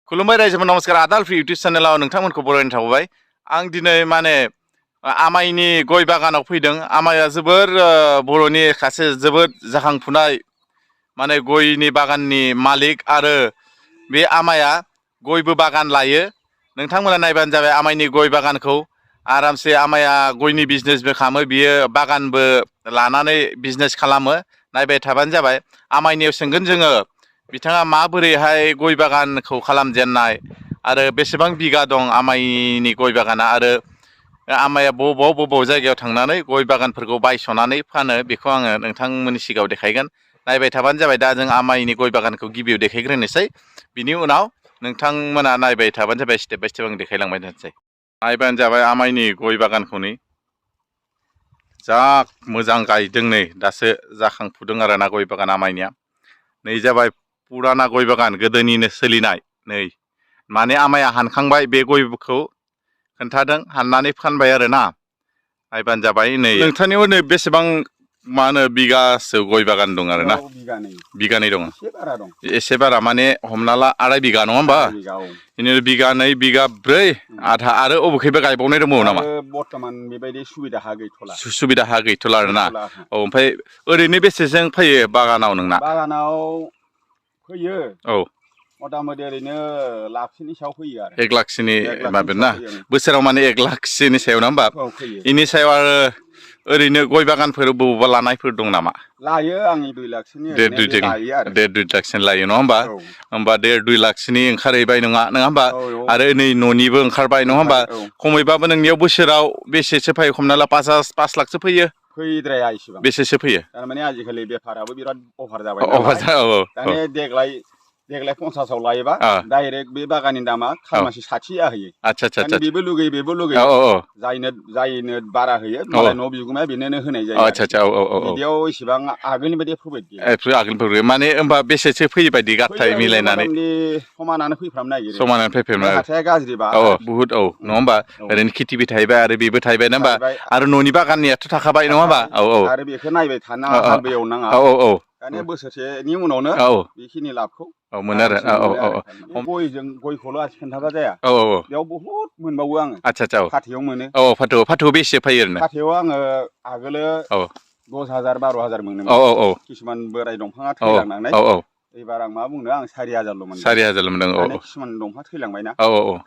खुलुमबाय रायजोफोर नमस्कार आदा आलफ्रेड इउटुब चेनेलाव नोंथांमोनखौ बरायनो थाबाय आं दिनै माने आमाइनि गय बागानाव फैदों आमाइया जोबोर बर'नि सासे जोबोद जाखांफुनाय माने गयनि बागाननि मालिक आरो बे आमाइया गयबो बागान लायो नोंथांमोना नायबानो जाबाय आमाइनि गय बागानखौ आरामसे आमाइया गयनि बिजनेसबो खालामो बियो बागानबो लानानै बिजनेस खालामो नायबाय थाबानो जाबाय आमाइनियाव सोंगोन जोङो बिथाङा माबोरैहाय गय बागानखौ खालामजेननाय आरो बेसेबां बिगा दं आमाइनि गय बागाना आरो आमाइया बबाव जायगायाव थांनानै गय बागानफोरखौ बायस'नानै फानो बेखौ आङो नोंथांमोननि सिगाङाव देखायगोन नायबाय थाबानो जाबाय दा जों आमाइनि गय बागानखौ गिबियाव देखायग्रोनोसै बिनि उनाव नोंथांमोना नायबाय थाबानो जाबाय स्टेप बाय स्टेप आं देखायलांबाय थानोसै नायबानो जाबाय आमाइनि गय बागानखौ नै जा मोजां गायदों नै दासो जाखांफुदों आरो ना गय बागान आमाइनिया नै जाबाय पुराना गय बागान गोदोनिनो सोलिनाय नै माने आमाइया हानखांबाय बे गयखौ खोन्थादों हाननानै फानबाय आरो ना नायबानो जाबाय नै नोंथांनियाव नै बेसेबां मा होनो बिगासो गय बागान दं आरो ना बिगानै दं एसे बारा माने हमना ला आराय बिगा नङा होमबा बिदिनो बिगानै बिगाब्रै आधा आरो अबेखैबा गायबावनाय दंबावो नामा बर्तमान बेबायदि सुबिदा हा गैथ'ला आरो ना औ ओमफ्राय ओरैनो बेसेजों फैयो बागानाव नोंना बागानाव फैयो औ मथा मथि ओरैनो लाखसेनि सायाव फैयो आरो 1 लाखसोनि माबे ना बोसोराव माने 1 लाखसोनि सायाव ना होमबा बेनि सायाव आरो ओरैनो गय बागानफोर बबावबा लानायफोर दं नामा लायो आंनि 2 लाखसोनि लायो आरो 1.5-2 लाखसोनि लायो नङा होमबा होमबा 1.5-2 लाखसोनि ओंखारहैबाय नङा होमबा आरो नै न'निबो ओंखारबाय नङा होमबा खमैबाबो नोंनियाव बोसोराव बेसेसो फैयो हमना ला 5 लाखसो फैयो फैद्राया इसेबां बेसेसो फैयो थारमाने आजिखालि बेफाराबो बिराद अभार जाबाय नालाय दाने देग्लाय 50आव लायोबा डाइरेक्ट बे बागाननि दामा खालमासि 60 जाहैयो आच्छा बेबो लुगैयो जायनो बारा होयो मालाय न' बिगुमाया बेनोनो होनाय जायो आच्छा बिदियाव इसेबां आगोलनि बायदि प्रफिट गैया आगोलनिफ्राय माने होमबा बेसेसो फैयो बायदि गाथाय मिलायनानै समानानो फैफ्रामनो नागिरो समानानो फैफ्रामो हाथाया गाज्रिबा बुहुद नङा होमबा ओरैनो खेथिबो थाहैबाय आरो बेबो थाहैबाय ना होमबा आरो न'नि बागाननियाथ' थाखाबाय नङा होमबा आरो बेखौ नायबाय थानाङा हालबो एवनाङा दाने बोसोरसेनि उनावनो बेखिनि लाबखौ मोनो आरो गयखौल' आसि खोन्थाबा जाया बेयाव बहुद मोनबावो आङो आच्छा फाथैयाव मोनो फाथैयाव बेसे फैयो ओरैनो फाथैयाव आङो आगोलो 10,000-12,000 मोनोमोन किसुमान बोराय दंफाङा थैलांनानै एबार आं मा बुंनो आं 4,000ल' मोनदों 4,000ल' मोनदों किसुमान दंफां थैलांबायना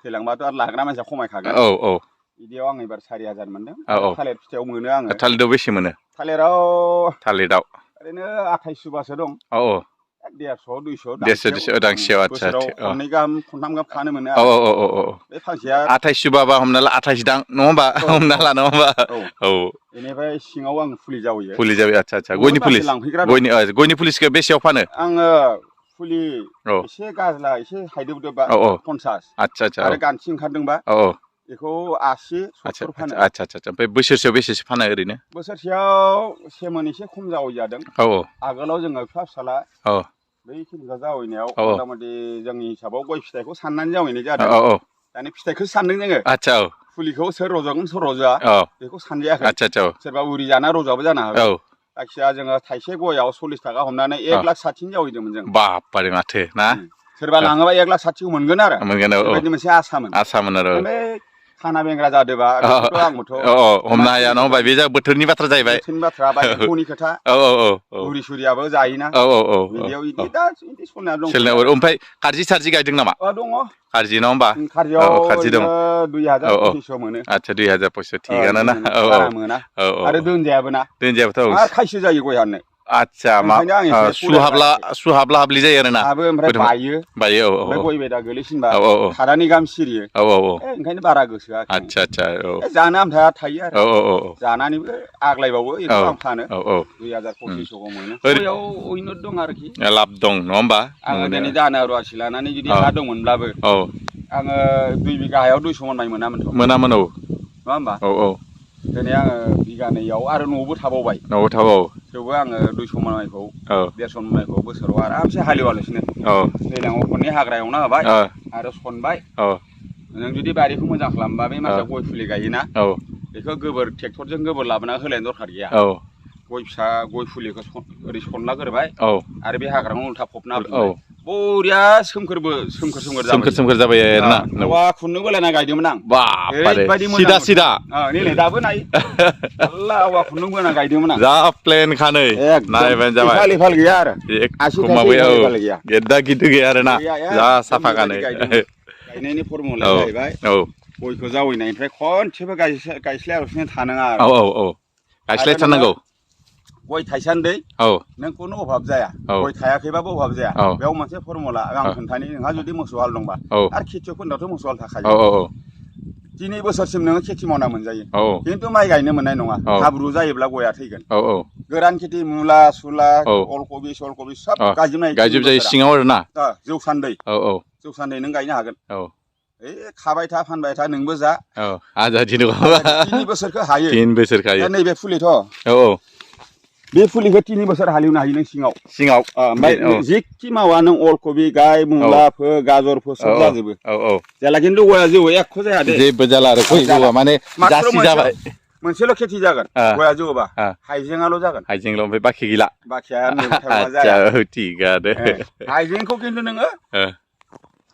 थैलांबाथ' आरो लाग्रा मानसिया खमायखागोन बिदियाव आं एबार 4,000 मोनदों थालिर फिथाइयाव मोनो आङो थालिराव बेसे मोनो थालिराव ओरैनो 28 दं 150-200 दांसेयाव बोसोराव खननै गाहाम खनथाम गाहाम खानो मोनो आरो बे फांसेया 28 बाबा हमना ला 28 दां नङा होमबा हमना ला नङा होमबा बेनिफ्राय सिङाव आं फुलि जावैयो आच्छा गयनि फुलिखौ बेसेयाव फानो आङो फुलि एसे गाज्ला एसे हायदोबदोबा 50 आच्छा आरो गान्थि ओंखारदोंबा बेखौ 80-70 फानो आच्छा ओमफ्राय बोसोरसेयाव बेसेसो फानो ओरैनो बोसोरसेयाव सेमोन एसे खम जावै जादों आगोलाव जोङो फिसाला बैखिनिखौ जावैनायाव मथा मथि जोंनि हिसाबाव गय फिथाइखौ साननानै जावैनाय जादों दानि फिथाइखौ सानदों जोङो फुलिखौ सोर रज'गोन सोर रज'आ बेखौ सानजायाखै सोरबा उरि जाना रज'आबो जानो हागौ जायखिया जोङो थाइसे गयाव 40 थाखा हमनानै 1,60,000 जावैदोंमोन जों बापारे माथो ना सोरबा लाङोबा 1,60,000 मोनगोन आरो बेबायदि मोनसे आसामोन आरो खाना बेंग्रा जादोंबा आंबोथ' हमनो हाया नङा होमबा बे बोथोरनि बाथ्रा जाहैबाय बोथोरनि बाथ्रा बा एम्फौनि खोथा बुरि सुरियाबो जायोना बिदियाव बिदि दा बिदि सोलिनायाव ओमफ्राय खारजि गायदों नामा दङ खारजि नङा होमबा खारजि दं 2,000-2,500 मोनो आच्छा 2,500 थिगानो ना बारा मोना आरो दोनजायाबो आरो खायसो जायो गयहानो आच्छा सुहाबला हाबलि जायो आरो ना ओमफ्राय बायो ओमफ्राय गय बेदा गोलैसिनबा खादानि गाहाम सिरियो ओंखायनो बारा गोसोआ आच्छा जानो आमथा थायो आरो जानानैबो आग्लायबावो बेखौ आं फानो 2,000-2,500 मोनो गयाव उइनट दं आरोखि लाब दं नङा होमबा आङो दिनै दाना रुवाथि लानानै जुदि हा दंमोनब्लाबो आङो 2 बिगा हायाव 200 मन माइ मोनामोन नङा होमबा दिनै आङो बिगानैयाव आरो न'आवबो थाबावबाय थेवबो आङो 200 मन माइखौ 150 मन माइखौ बोसोराव आरामसे हालेवालासिनो दैज्लाङाव खननै हाग्रा एवना होबाय आरो सनबाय नों जुदि बारिखौ मोजां खालामबा बे मानसिया गय फुलि गायोना बेखौ ट्रेक्टरजों गोबोर लाबोना होलायनो दरखार गैया गय फुलिखौ ओरै सनला गोरबाय आरो बे हाग्राखौ उल्था फबना होफिनबाय बरिया सोमखोर जाबाय आरोना औवा खुन्दुं बोलायना गायदोंमोन आं बारे सिदा नै दाबो नाय आल्ला औवा खुन्दुं बोना गायदोंमोन आं जा प्लेन खानै नायबानो जाबाय इफाल इफाल गैया आरो गेद्दा गिद्दि गैया आरोना जा साफा खानै गायनायनि फर्मुलाया जाहैबाय गयखौ जावैनायनिफ्राय खनसेबो गायस्लायालासिनो थानाङा आरो गायस्लायथारनांगौ गय थाइसान्दै नों खुनु अभाब जाया गय थायाखैबाबो अभाब जाया बेयाव मोनसे फर्मुला आं खोन्थानि नोंहा जुदि मोसौ हाल दंबा आरो खेथियकफोरनावथ' मोसौ हाल थाखायो 3 बोसोरसिम नोङो खेथि मावना मोनजायो खिन्थु माइ गायनो मोननाय नङा हाब्रु जायोब्ला गया थैगोन गोरान खेथि मुला सुला अलकबि सलकबि सब गायजोबजायो सिङाव आरोना जौसान्दै नों गायनो हागोन खाबाय था फानबाय था नोंबो जा आजादि 3 बोसोरखौ हायो 3 बोसोर खायो नैबे फुलिथ' बे फुलिखौ 3 बोसोर हालेवनो हायो नों सिङाव ओमफ्राय जेखि मावा नों अलकबि गाय मुला फो गाजर फो सब जाजोबो जेला खिन्थु गया जौ एख' जाया दे जेबो जाला आरो गय जौआ माने जासि जाबाय मोनसेल' खेथि जागोन गया जौबा हाइजेंआल' जागोन हाइजेंल' ओमफ्राय बाखि गैला बाखिया जाया थिगानो हाइजेंखौ खिन्थु नोङो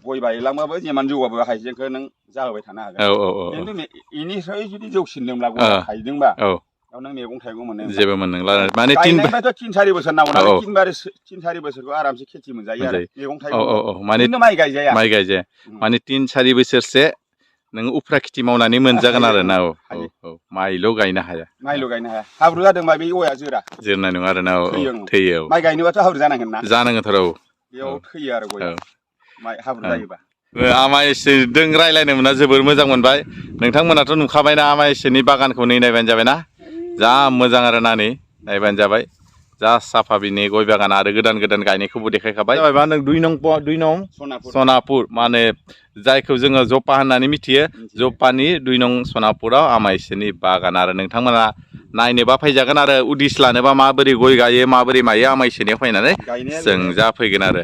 गय बायलांबाबो जेमान जौबाबो हाइजेंखौ नों जाहोबाय थानो हागोन खिन्थु इनिफ्राय जुदि जौसिनदोंब्ला गया हाइजेंबा नों मैगं थाइगं मोनो जेबो मोननोला माने 3-4 बोसोर नांगौ नालाय 3-4 बोसोरखौ आरामसे खेथि मोनजायो आरो मैगं थाइगं माने माइ गायजाया माने 3-4 बोसोरसे नों उफ्रा खेथि मावनानै मोनजागोन आरो ना माइल' गायनो हाया हाब्रु जादोंबा बे औवाया जोरनाय नङा आरो ना थैयो माइ गायनोबाथ' हाब्रु जानांगोन ना जानांगोनथ' बेयाव थैयो आरो गया हाब्रु जायोबा आमाइसोजों रायज्लायनो मोना जोबोर मोजां मोनबाय नोंथांमोनाथ' नुखाबायना आमाइसोनि बागानखौ नायबानो जाबायना जा मोजां आरो नानि नायबानो जाबाय जा साफा बिनि गय बागान आरो गोदान गायनायखौबो देखायखाबाय मा नों 2 नं सनापुर माने जायखौ जोङो जपा होननानै मिथियो जपानि 2 नं सनापुराव आमाइसोनि बागान आरो नोंथांमोना नायनोबा फैजागोन आरो उदिस लानोबा माबोरै गय गायो माबोरै मायो आमाइसोनियाव फैनानै जों जा फैगोन आरो